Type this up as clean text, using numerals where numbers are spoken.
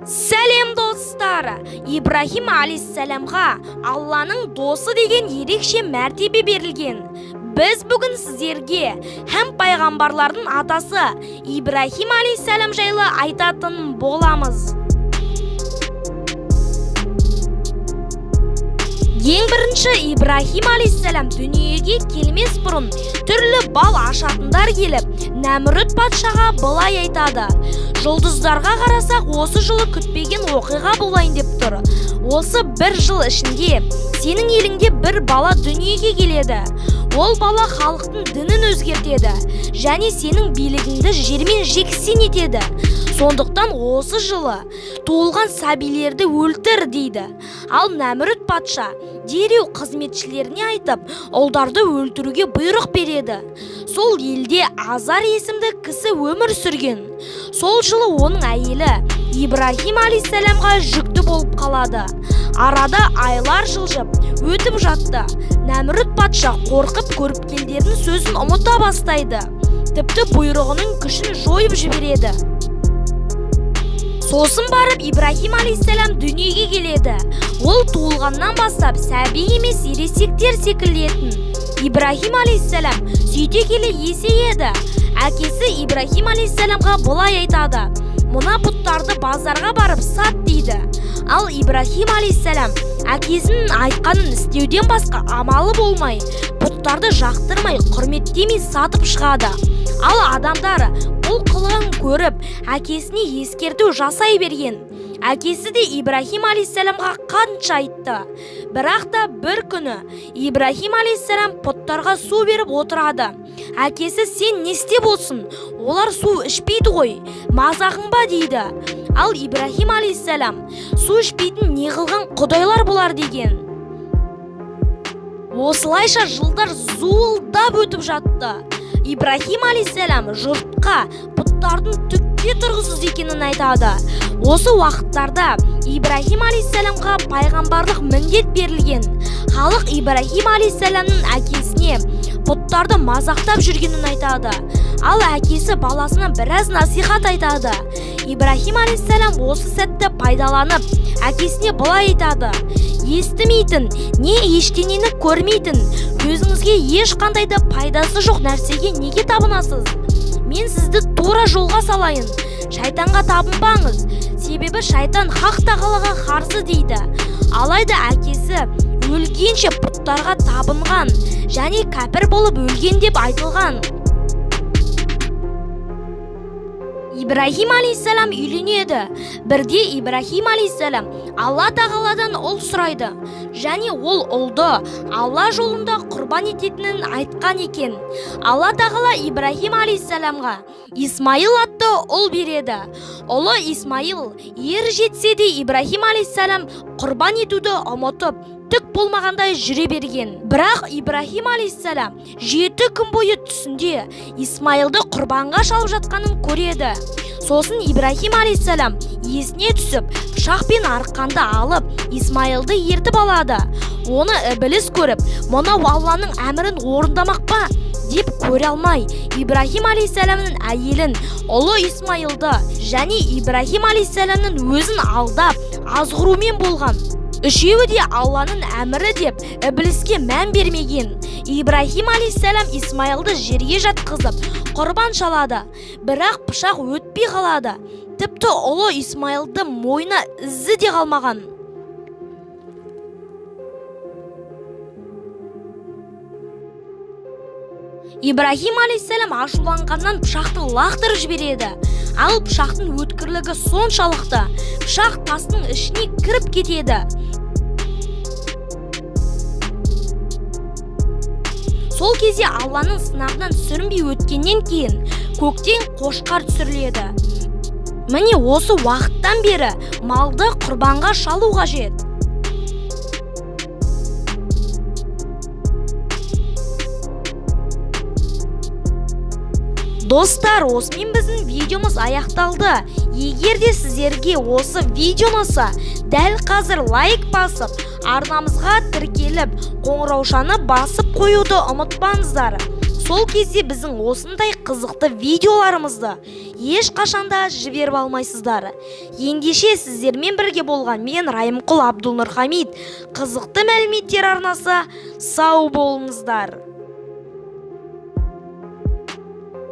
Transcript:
Сәлем, достар! Ибрахим алейхиссәламға Алланың досы деген ерекше мәртебе берілген. Біз бүгін сіздерге һәм пайғамбарлардың атасы Ибрахим алейхиссәлам жайлы айтатын боламыз. Ең бірінші Ибрахим алейхиссәлам дүниеге келмес бұрын түрлі бал ашатындар келіп, Нәмрүт патшаға былай айтады: жұлдыздарға қарасақ, осы жылы күтпеген оқиға болайын деп тұр. Осы бір жыл ішінде сенің еліңде бір бала дүниеге келеді. Ол бала халықтың дінін өзгертеді және сенің билігіңді жермен жексен етеді. Сондықтан осы жылы туылған сәбилерді өлтір дейді. Ал Нәмрүт патша дереу қызметшілеріне айтып, ұлдарды өлтіруге бұйрық береді. Сол елде Азар есімді кісі өмір сүрген. Сол жылы оның әйелі Ибрахим алейхиссәламға жүкті болып қалады. Арада айлар жылжып өтіп жатты. Нәмрүт патша қорқып көріпкелдердің сөзін ұмыта бастайды. Тіпті бұйрығының күшін жойып жібереді. Сосын барып Ибрахим алейхиссәлам дүниеге келеді. Ол туылғаннан бастап сәби емес, ересектер секілді. Ибрахим алейхиссәлам сөйте келе есейеді. Әкесі Ибрахим алейхиссәламға былай айтады: мына бұттарды базарға барып сат дейді. Ал Ибрахим алейхиссәлам әкесінің айтқанын істеуден басқа амалы болмай, бұттарды жақтырмай, құрметтемей сатып шығады. Ал адамдар бұл қылығын көріп, әкесіне ескерту жасай берген. Әкесі де Ибрахим алейхиссәламға қанша айтты. Бірақ та бір күні Ибрахим алейхиссәлам бұттарға су беріп отырады. Әкесі: сен не істеп отырсың? Олар су ішпейді ғой, мазағың ба дейді. Ал Ибрахим алейхиссәлам: су ішпейтін не қылған құдайлар бұлар деген. Осылайша жылдар зуылдап өтіп жатты. Ибрахим алейхиссәлам жұртқа бұттардың түкке тұрғысыз екенін айтады. Осы уақыттарда Ибрахим алейхиссәламға пайғамбарлық міндет берілген. Халық Ибрахим алейхиссәламның әкесіне бұттарды мазақтап жүргенін айтады. Ал әкесі баласына біраз насихат айтады. Ибрахим алейхиссәлам осы сәтті пайдаланып, әкесіне былай айтады: естімейтін, не ештеңені көрмейтін, өзіңізге ешқандай да пайдасы жоқ нәрсеге неге табынасыз? Мен сізді тура жолға салайын. Шайтанға табынбаңыз, себебі шайтан хақ тағалаға қарсы дейді. Алайда әкесі өлгенше бұттарға табынған және кәпір болып өлген деп айтылған. Ибрахим алейхиссәлам үйленеді. Бірде Ибрахим алейхиссәлам Алла тағаладан ұл сұрайды және ол ұлды Алла жолында құрбан ететінін айтқан екен. Алла тағала Ибрахим алейхиссәламға Исмаил атты ұл береді. Ұлы Исмаил ер жетсе де Ибрахим алейхиссәлам құрбан етуді ұмытып, түк болмағандай жүре берген. Бірақ Ибрахим алейхиссәлам 7 күн бойы түсінде Исмаилды құрбанға шалып жатқанын көреді. Сосын Ибрахим алейхиссәлам есіне түсіп, пышақ пен арқанды алып, Исмаилды ертіп алады. Оны ібіліс көріп, мынау Алланың әмірін орындамақ па деп көре алмай, Ибрахим алейхиссәламның әйелін, ұлы Исмаилды және Ибрахим алейхиссәламның өзін алдап, азғырумен болған. Үшеуі де Алланың әмірі деп ібіліске мән бермеген. Ибрахим алейхиссәлам Исмаилды жерге жатқызып, құрбан шалады. Бірақ пышақ өтпей қалады. Тіпті ұлы Исмаилды мойнына ізі де қалмаған. Ибрахим алейхиссәлам ашуланғаннан пышақты лақтырып жібереді. Ал пышақтың өткірлігі соншалықты, пышақ тастың ішіне кіріп кетеді. Сол кезде Алланың сынағынан сүрінбей өткеннен кейін көктен қошқар түсіріледі. Міне осы уақыттан бері малды құрбанға шалу қажет. Достар, осымен біздің видеомыз аяқталды. Егер де сіздерге осы видео ұнаса, дәл қазір лайк басып, арнамызға тіркеліп, қоңыраушаны басып қоюды ұмытпаңыздар. Сол кезде біздің осындай қызықты видеоларымызды ешқашанда жіберіп алмайсыздар. Ендеше, сіздермен бірге болған мен, Райымқұл Абдул Нұрхамид, «Қызықты мәліметтер» арнасы. Сау болыңыздар!